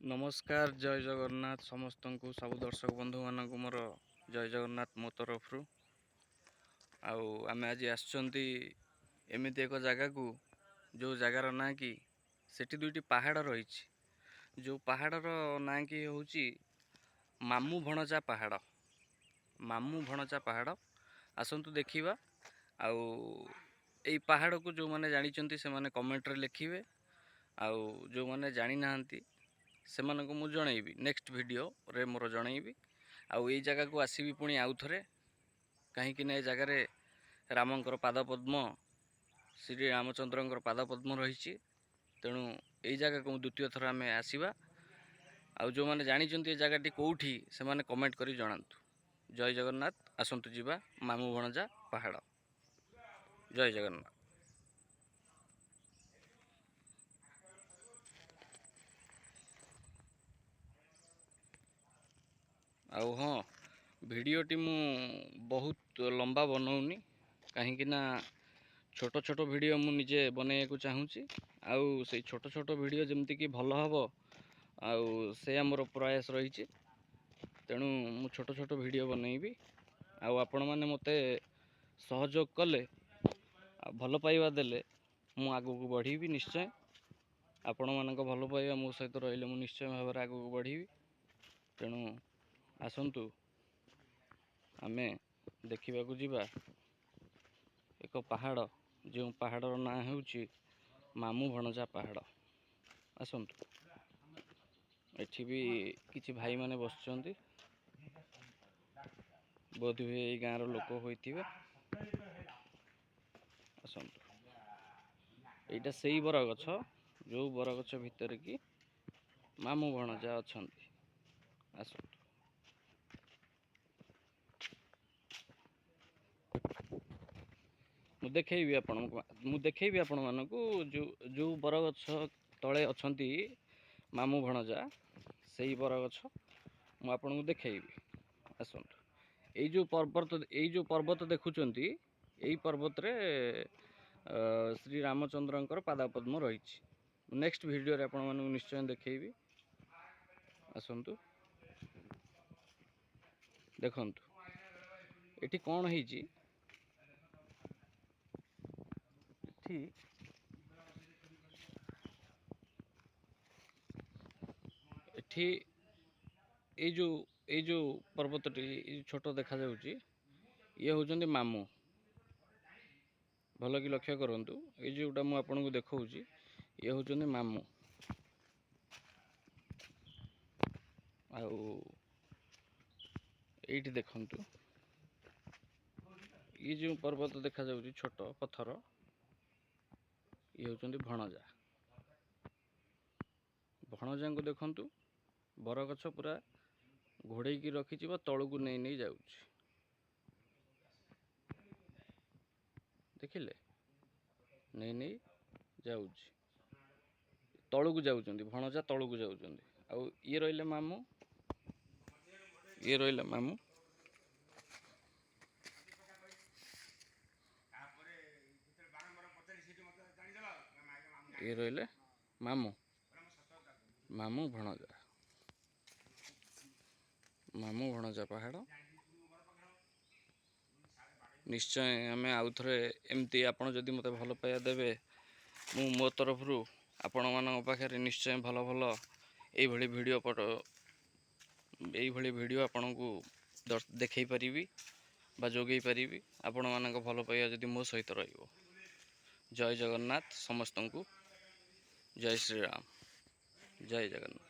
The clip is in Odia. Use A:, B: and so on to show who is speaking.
A: ନମସ୍କାର, ଜୟ ଜଗନ୍ନାଥ ସମସ୍ତଙ୍କୁ। ସବୁ ଦର୍ଶକ ବନ୍ଧୁମାନଙ୍କୁ ମୋର ଜୟ ଜଗନ୍ନାଥ ମୋ ତରଫରୁ। ଆଉ ଆମେ ଆଜି ଆସିଛନ୍ତି ଏମିତି ଏକ ଜାଗାକୁ, ଯେଉଁ ଜାଗାର ନାଁ କି ସେଠି ଦୁଇଟି ପାହାଡ଼ ରହିଛି, ଯେଉଁ ପାହାଡ଼ର ନାଁ କି ହେଉଛି ମାମୁଁ ଭଣଜା ପାହାଡ଼। ମାମୁଁ ଭଣଜା ପାହାଡ଼, ଆସନ୍ତୁ ଦେଖିବା। ଆଉ ଏଇ ପାହାଡ଼କୁ ଯେଉଁମାନେ ଜାଣିଛନ୍ତି ସେମାନେ କମେଣ୍ଟରେ ଲେଖିବେ, ଆଉ ଯେଉଁମାନେ ଜାଣିନାହାନ୍ତି ସେମାନଙ୍କୁ ମୁଁ ଜଣେଇବି, ନେକ୍ସଟ ଭିଡ଼ିଓରେ ମୋର ଜଣେଇବି। ଆଉ ଏଇ ଜାଗାକୁ ଆସିବି ପୁଣି ଆଉ ଥରେ, କାହିଁକି ନା ଏ ଜାଗାରେ ରାମଙ୍କର ପାଦପଦ୍ମ, ଶ୍ରୀ ରାମଚନ୍ଦ୍ରଙ୍କର ପାଦପଦ୍ମ ରହିଛି। ତେଣୁ ଏଇ ଜାଗାକୁ ମୁଁ ଦ୍ୱିତୀୟ ଥର ଆମେ ଆସିବା। ଆଉ ଯେଉଁମାନେ ଜାଣିଛନ୍ତି ଏ ଜାଗାଟି କେଉଁଠି, ସେମାନେ କମେଣ୍ଟ କରି ଜଣାନ୍ତୁ। ଜୟ ଜଗନ୍ନାଥ। ଆସନ୍ତୁ ଯିବା ମାମୁଁ ଭଣଜା ପାହାଡ଼। ଜୟ ଜଗନ୍ନାଥ। ଆଉ ହଁ, ଭିଡ଼ିଓଟି ମୁଁ ବହୁତ ଲମ୍ବା ବନଉନି, କାହିଁକି ନା ଛୋଟ ଛୋଟ ଭିଡ଼ିଓ ମୁଁ ନିଜେ ବନେଇବାକୁ ଚାହୁଁଛି। ଆଉ ସେଇ ଛୋଟ ଛୋଟ ଭିଡ଼ିଓ ଯେମିତିକି ଭଲ ହେବ, ଆଉ ସେ ଆମର ପ୍ରୟାସ ରହିଛି। ତେଣୁ ମୁଁ ଛୋଟ ଛୋଟ ଭିଡ଼ିଓ ବନେଇବି, ଆଉ ଆପଣମାନେ ମୋତେ ସହଯୋଗ କଲେ ଆଉ ଭଲ ପାଇବା ଦେଲେ ମୁଁ ଆଗକୁ ବଢ଼ିବି ନିଶ୍ଚୟ। ଆପଣମାନଙ୍କ ଭଲ ପାଇବା ମୋ ସହିତ ରହିଲେ ମୁଁ ନିଶ୍ଚୟ ଭାବରେ ଆଗକୁ ବଢ଼ିବି। ତେଣୁ ଆସନ୍ତୁ ଆମେ ଦେଖିବାକୁ ଯିବା ଏକ ପାହାଡ଼, ଯେଉଁ ପାହାଡ଼ର ନାଁ ହେଉଛି ମାମୁଁ ଭଣଜା ପାହାଡ଼। ଆସନ୍ତୁ। ଏଠି ବି କିଛି ଭାଇମାନେ ବସିଛନ୍ତି, ବୋଧହୁଏ ଏଇ ଗାଁର ଲୋକ ହୋଇଥିବେ। ଆସନ୍ତୁ। ଏଇଟା ସେଇ ବରଗଛ, ଯେଉଁ ବରଗଛ ଭିତରେ କି ମାମୁଁ ଭଣଜା ଅଛନ୍ତି। ଆସନ୍ତୁ। ମୁଁ ଦେଖେଇବି ଆପଣଙ୍କୁ, ମୁଁ ଦେଖେଇବି ଆପଣମାନଙ୍କୁ ଯେଉଁ ଯେଉଁ ବରଗଛ ତଳେ ଅଛନ୍ତି ମାମୁଁ ଭଣଜା, ସେଇ ବରଗଛ ମୁଁ ଆପଣଙ୍କୁ ଦେଖେଇବି। ଆସନ୍ତୁ। ଏଇ ଯେଉଁ ପର୍ବତ, ଏଇ ଯେଉଁ ପର୍ବତ ଦେଖୁଛନ୍ତି, ଏଇ ପର୍ବତରେ ଶ୍ରୀ ରାମଚନ୍ଦ୍ରଙ୍କର ପାଦପଦ୍ମ ରହିଛି। ନେକ୍ସଟ ଭିଡ଼ିଓରେ ଆପଣମାନଙ୍କୁ ନିଶ୍ଚୟ ଦେଖେଇବି। ଆସନ୍ତୁ, ଦେଖନ୍ତୁ ଏଠି କ'ଣ ହେଇଛି। ଏଠି ଏଠି ଏଇ ଯେଉଁ ପର୍ବତଟି, ଏଇ ଛୋଟ ଦେଖାଯାଉଛି, ଇଏ ହେଉଛନ୍ତି ମାମୁଁ। ଭଲ କି ଲକ୍ଷ୍ୟ କରନ୍ତୁ, ଏଇ ଯେଉଁଟା ମୁଁ ଆପଣଙ୍କୁ ଦେଖାଉଛି, ଇଏ ହେଉଛନ୍ତି ମାମୁଁ। ଆଉ ଏଇଠି ଦେଖନ୍ତୁ, ଇଏ ଯେଉଁ ପର୍ବତ ଦେଖାଯାଉଛି ଛୋଟ ପଥର, ଇଏ ହେଉଛନ୍ତି ଭଣଜା। ଭଣଜାଙ୍କୁ ଦେଖନ୍ତୁ, ବରଗଛ ପୁରା ଘୋଡ଼େଇକି ରଖିଛି ବା ତଳକୁ ନେଇ ନେଇ ଯାଉଛି। ଦେଖିଲେ, ନେଇ ନେଇ ଯାଉଛି, ତଳକୁ ଯାଉଛନ୍ତି, ଭଣଜା ତଳକୁ ଯାଉଛନ୍ତି। ଆଉ ଇଏ ରହିଲେ ମାମୁଁ, ଇଏ ରହିଲେ ମାମୁଁ। ଇଏ ରହିଲେ ମାମୁଁ, ମାମୁଁ ଭଣଜା, ମାମୁଁ ଭଣଜା ପାହାଡ଼। ନିଶ୍ଚୟ ଆମେ ଆଉଥରେ ଏମିତି, ଆପଣ ଯଦି ମୋତେ ଭଲ ପାଇବା ଦେବେ, ମୁଁ ମୋ ତରଫରୁ ଆପଣମାନଙ୍କ ପାଖରେ ନିଶ୍ଚୟ ଭଲ ଭଲ ଏଇଭଳି ଭିଡ଼ିଓ ଏଇଭଳି ଭିଡ଼ିଓ ଆପଣଙ୍କୁ ଦେଖେଇ ପାରିବି ବା ଯୋଗେଇ ପାରିବି, ଆପଣମାନଙ୍କ ଭଲ ପାଇବା ଯଦି ମୋ ସହିତ ରହିବ। ଜୟ ଜଗନ୍ନାଥ ସମସ୍ତଙ୍କୁ, ଜୟ ଶ୍ରୀରାମ, ଜୟ ଜଗନ୍ନାଥ।